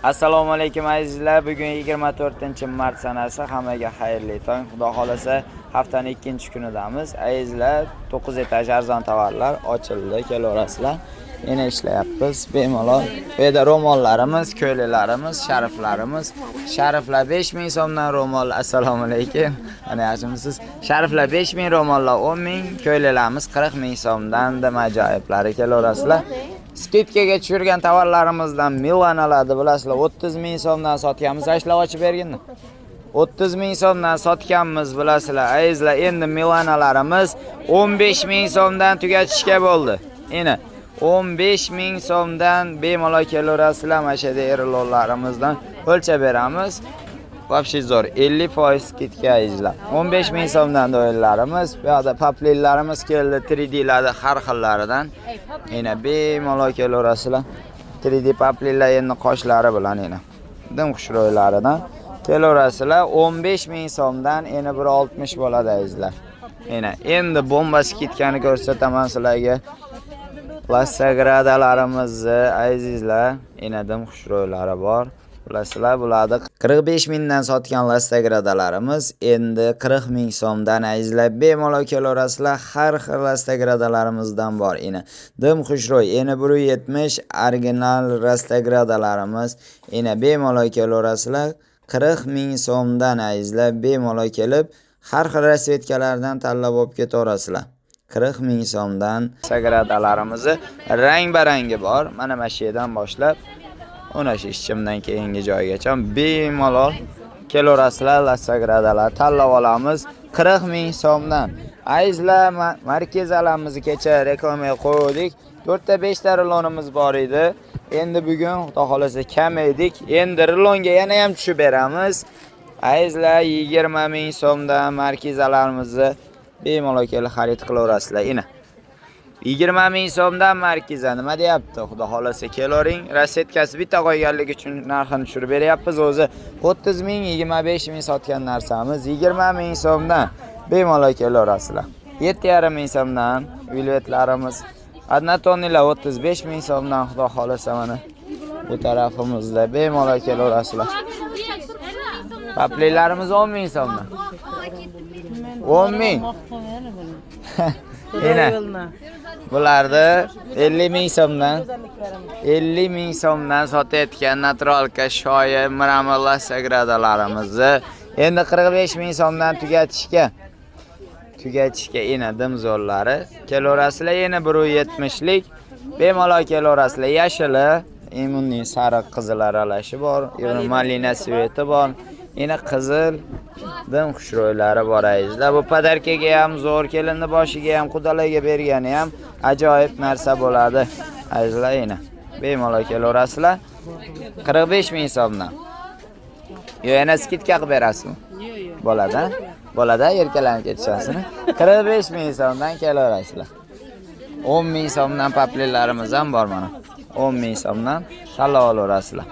Assalomu alaykum azizlar. Bugun 24-mart sanasi. Hammaga xayrli tong. Xudo xolasa haftaning ikkinchi kunidamiz. Azizlar, 9 etaj arzon tovarlar ochildi, kelaverasizlar. Yana ishlayapmiz bemalol. Bu yerda ro'mollarimiz, ko'ylaklarimiz, sharflarimiz. Sharflar 5000 so'mdan, ro'mol. Assalomu alaykum. Mana yaxshimisiz? Sharflar 5000, ro'mollar 10 000, ko'ylaklarimiz 40 ming so'mdan dim ajoyiblari, kelaverasizlar. Скидка ga tushirgan tovarlarimizdan Milanalarni bilasizlar, 30 ming so'mdan sotganmiz. Ashlab ochib berginmi? 30 ming so'mdan sotganmiz, bilasizlar. Azizlar, endi Milanalarimiz 15 ming so'mdan tugatishga bo'ldi. Endi 15 ming so'mdan bemalol kelaverasizlar, mana shu yerda rulonlarimizdan o'lchab beramiz. Вообще zo'r, 50% скидка, azizlar. 15 ming so'mdan do'yillarimiz, bu yoqda poplinlarimiz keldi, 3D'larda har xillaridan. Yana bemalol kelaverasizlar. 3D poplinlar endi qoshlari bilan yana. Dim xushro'ylaridan kelaverasizlar. 15 ming so'mdan endi 1.60 bo'ladi, azizlar. Yana endi bomba скидка ni ko'rsataman sizlarga. La Sagradalarimizni, azizlar, yana dim xushro'ylari bor. Bilasizlar, bularni 45 mingdan sotgan La Sagradalarimiz endi 40 ming so'mdan, azizlar, bemalol kelaverasizlar. Har xil La Sagradalarımizdan bor. Ena dim xushro'y, eni 170 original La Sagradalarimiz. Ena bemalol kelaverasizlar. 40 ming so'mdan, azizlar, bemalol kelib har xil расцветка lardan tanlab olib ketaverasizlar. 40 ming so'mdan Sagradalarimizni rang-barangi bor. Mana shu yerdan boshlab ana shu ishchimdan keyingi joygacha bemalol kelaverasizlar. La Sagradalar tanlab olamiz 40 ming so'mdan. Azizlar, markezalarimizni kecha reklamaga qo'ydik. 4 ta 5 ta rulonimiz bor edi. Endi bugun xudo xolasa kamaydik. Endi rulonga yana ham tushib beramiz. Azizlar, 20 ming so'mdan markizalarimizni bemalol kelib xarid qilaverasizlar. Ina. 20 ming so'mdan markiza nima deyapti? Xudo xolasa kelavering. Расцветка si bitta qo'yganligi uchun narxini tushirib beryapmiz. O'zi 30 ming, 25 ming sotgan narsamiz 20 ming so'mdan bemalol kelaverasizlar. 7,5 ming so'mdan velvetlarimiz. Однотонный lar 35 ming so'mdan, xudo xolasa mana bu tarafimizda bemalol kelaverasizlar. Papliklarimiz 10 ming so'mdan. 10 ming. Ena. Bularni 50 ming so'mdan, 50 ming so'mdan sotayotgan натуралка shoyi мрамор sagradalarimizni endi 45 ming so'mdan tugatishga. Ena dim zo'rlari. Kelaverasizlar, yana 1.70 lik bemalol kelaverasizlar. Yashili, imunning sariq qizil aralashi bor, malina цвет i bor. Yana qizil dim xushro'ylari bor, azizlar. Bu подарка ga ham zo'r, kelinni boshiga ham, qudalarga bergani ham ajoyib narsa bo'ladi. Azizlar, yana bemalol kelaverasizlar. 45 ming so'mdan. Yo, yana скидка qilib berasizmi? Yo'q, yo'q. Bo'ladi, a? Bo'ladi, erkalanib ketishasini. 45 ming so'mdan kelaverasizlar. 10 ming so'mdan papliklarimiz ham bor mana. 10 ming so'mdan tanlab olaverasizlar.